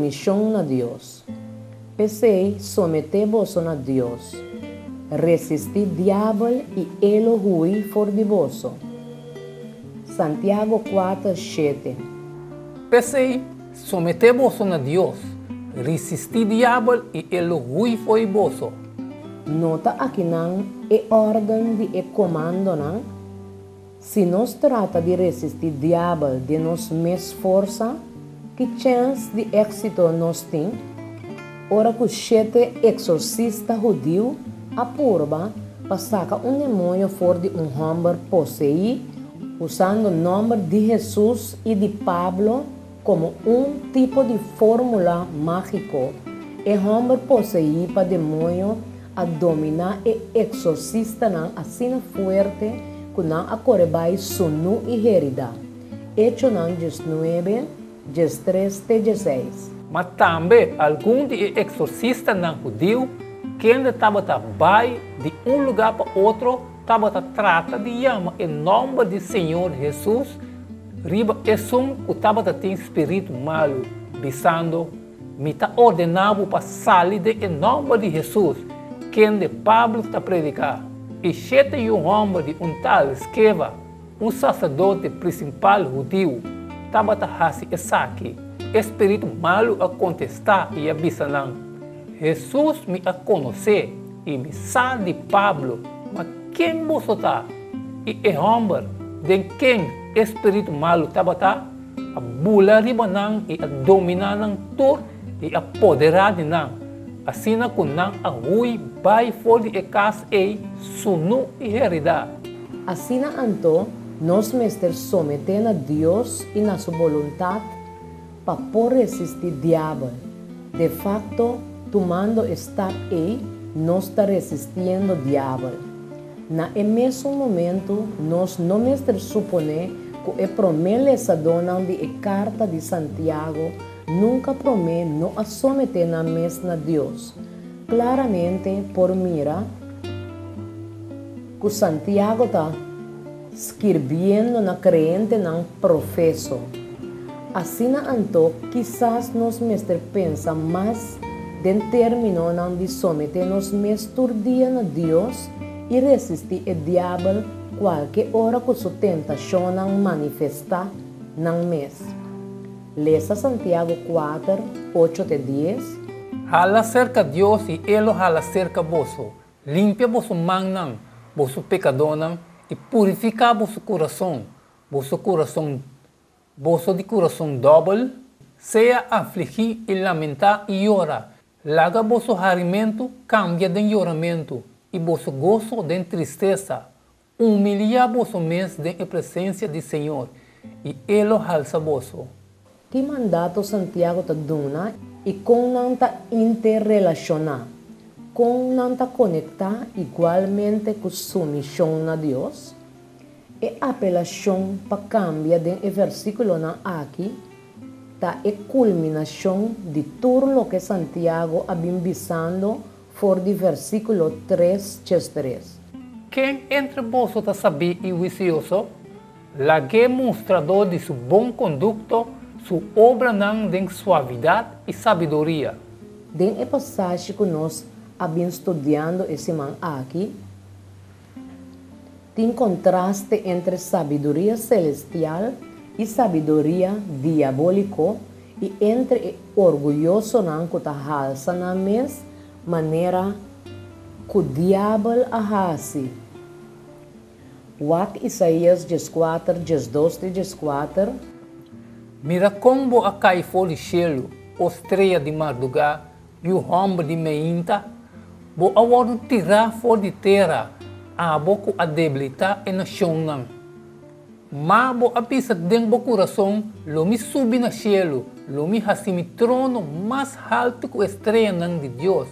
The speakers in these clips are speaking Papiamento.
Sumishon na Dios. P'esei, someté boso na Dios. Resistí Diabel i e lo hui for di boso. Santiago 4, 7. P'esei, someté boso na Dios. Resistí Diabel i e lo hui for di boso. Nota akinan e órden di e komandonan. Si nos trata di resistí Diabel den nos mes forsa, ki chèns di éksito nos tin? Ora ku shete eksorsista hudiu a purba pa saka un demoño for di un hòmber poseí usando nòmber di Hesus i di Pablo komo un tipo di fórmula mágiko, e hòmber poseí pa demoño a dominá e eksorsistanan asina fuerte ku nan a kore bai sunú i heridá. Echonan 19, 13 te 16. Ma tambe algun di e eksorsistanan hudiu, kende tabata bai di un lugá pa otro, tabata trata di yama e nòmber di Señor Hesus riba esun ku tabata tin spiritu malu, bisando, Mi ta ordená bo pa sali den e nòmber di Hesus, kende Pablo ta prediká. I shete yu hòmber di un tal Skeva, un saserdote prinsipal hudiu, tabata hasi esaki. E spiritu malu a kontestá i a bisa nan, Hesus mi a konosé, i mi sa di Pablo, ma ken boso ta? I e hòmber den ken e spiritu malu tabata, a bula riba nan i a dominá nan tur i a poderá di nan, asina ku nan a hui bai for di e kas ei sunú i heridá. Asina anto, nos mester someté na Dios i na su boluntat pa por resistí Diabel. De fakto, tumando e stap ei, nos ta resistiendo Diabel. Na e mesun momentu, nos no mester suponé ku e promé lesadónan di e karta di Santiago nunka promé no a someté nan mes na Dios. Klaramente por mira ku Santiago ta skirbiendo na kreentenan profeso. Asina anto, kisas nos mester pensa mas den términonan di someté nos mes tur dia na Dios i resistí e Diabel kualke ora ku su tentashonnan manifestá nan mes. Lesa Santiago 4, 8 te 10. Hala serka Dios i E lo hala serka boso. Limpia boso mannan, boso pekadónan, i purifiká boso kurason, boso kurason, boso di kurason dòbel. Sea afligí i lamentá i yora. Laga boso harimentu kambia den yoramentu i boso goso den tristesa. Humiliá boso mes den e presensia di Señor, i E lo halsa boso. Ki mandato Santiago ta duna i kon nan ta interrelashoná? Kon nan ta konektá igualmente ku sumishon na Dios? E apelashon pa kambia den e versíkulonan aki ta e kulminashon di tur loke Santiago a bin bisando for di versíkulo 3 13. Ken entre boso ta sabí i huisioso? Lag'é mustra dor di su bon kondukto su obranan den suavidat i sabiduria. Den e pasashi ku nos a bin studiando e siman aki, tin kontraste entre sabiduria selestial i sabiduria diabóliko i entre e orguyosonan ku ta halsa nan mes manera ku Diabel a hasi. Wak Isaías 14, 12 te 14. Mira kon bo a kai for di shelu, o strea di mardugá, yu hòmber di meinta! Bo a wòrdu tirá for di tera, abo ku a debilitá e nashonnan. Ma bo a bisa den bo kurason, Lo mi subi na shelu, lo mi hasi mi trono mas haltu ku e streanan di Dios,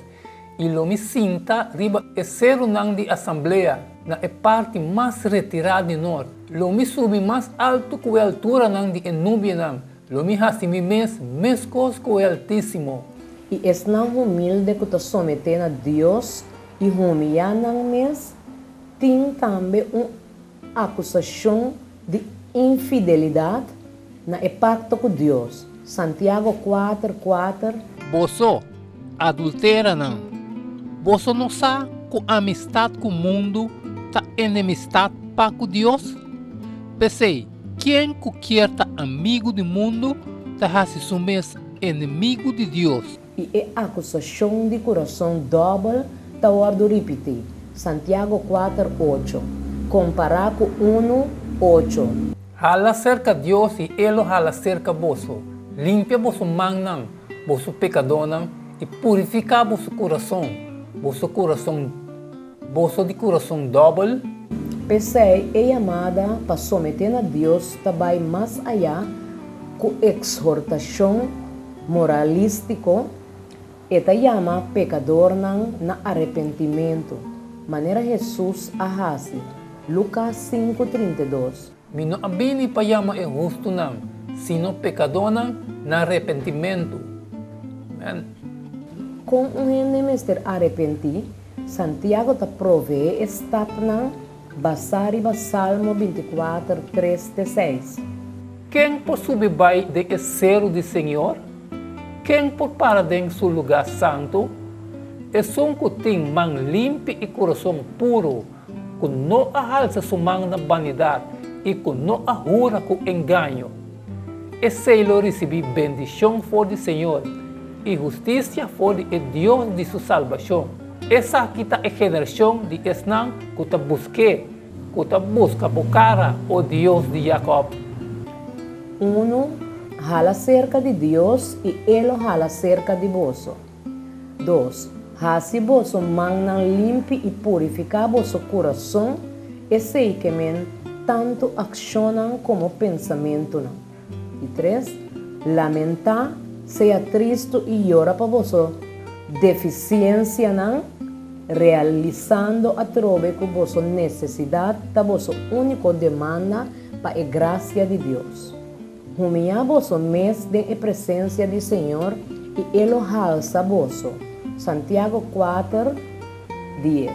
i lo mi sinta riba e serunan di asamblea na e parti mas retirá di nort. Lo mi subi mas altu ku e alturanan di e nubianan, lo mi hasi mi mes meskos ku e Altísimo. I esnan humilde ku ta someté na Dios i humiyá nan mes tin tambe un akusashon di infidelidat na e pakto ku Dios. Santiago 4, 4. Boso, adulteranan, boso no sa ku amistat ku mundu ta enemistat pa ku Dios? P'esei, ken ku kier ta amigu di mundu ta hasi su mes enemigu di Dios. I e akusashon di kurason dòbel ta wòrdu ripití, Santiago 4, 8, kompará ku 1, 8. Hala serka Dios i E lo hala serka boso. Limpia boso mannan, boso pekadónan, i purifiká boso kurason, boso kurason, boso di kurason dòbel. P'esei e yamada pa someté na Dios ta bai mas ayá ku ekshortashon moralístiko, e ta yama pekadornan na arepentimentu, manera Hesus a hasi, Lukas 5, 32. Mi no a bini pa yama e hustunan, sino pekadónan na arepentimentu. Amen. Kon un hende mester arepentí? Santiago ta proveé e stapnan basá riba Salmo 24, 3 te 6. Ken por subi bai den e seru di Señor? Ken por para den su lugá santu? Esun ku tin man limpi i kurason puru, ku no a halsa su man na banidat i ku no a hura ku engaño. Esei lo risibí bendishon for di Señor i hustisia for di e Dios di su salbashon. Esaki ta e generashon di esnan ku ta busk'é, ku ta buska bo kara, o Dios di Jakòb. Unu, Hala serka di Dios i E lo hala serka di boso. Dos, Hasi boso mannan limpi i purifiká boso kurason, esei ke men tantu akshonnan komo pensamentunan. I tres, Lamentá, sea tristu i yora pa boso defisiensianan, realisando atrobe ku boso nesesidat ta boso úniko demanda pa e grasia di Dios. Humiyá boso mes den e presensia di Señor i E lo halsa boso. Santiago 4, 10.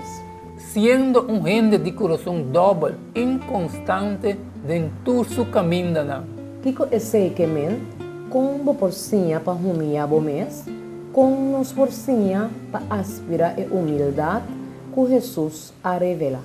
Siendo un hende di kurason dòbel, inkonstante den tur su kamindanan. Kiko esei ke men? Kon bo por siña pa humiyá bo mes? Kon nos por siña pa aspirá e humildat ku Hesus a revelá?